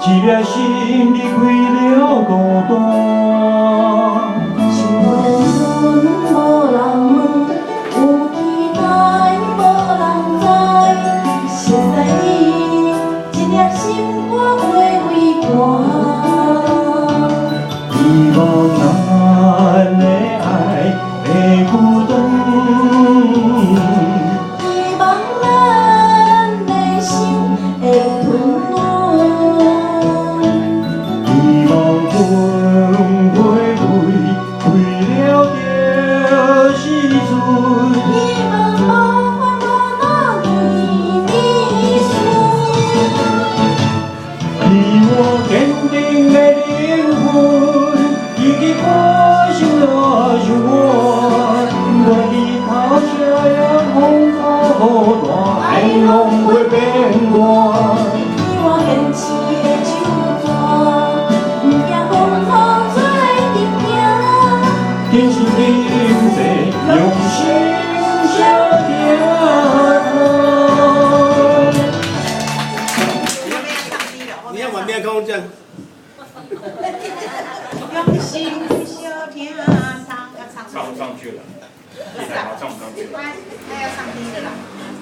一粒心離開了孤單。想欲陣無人問，有期待無人知，熟似你一粒心肝袂畏寒。希望咱的愛會久長。希望咱的心會吞軟。希望春花開，開了就是春。希望無煩無惱年年順。你我堅定的靈魂，一起歌聲來相伴，願日頭斜陽風雨無斷，愛攏袂變換。你我堅持的手紙，不驚風雨做陣行。今生今世用心相聽。你要往邊空這樣。用心相聽唱，要唱。唱不上去了，唱不上去了。他要唱低的啦，他唱。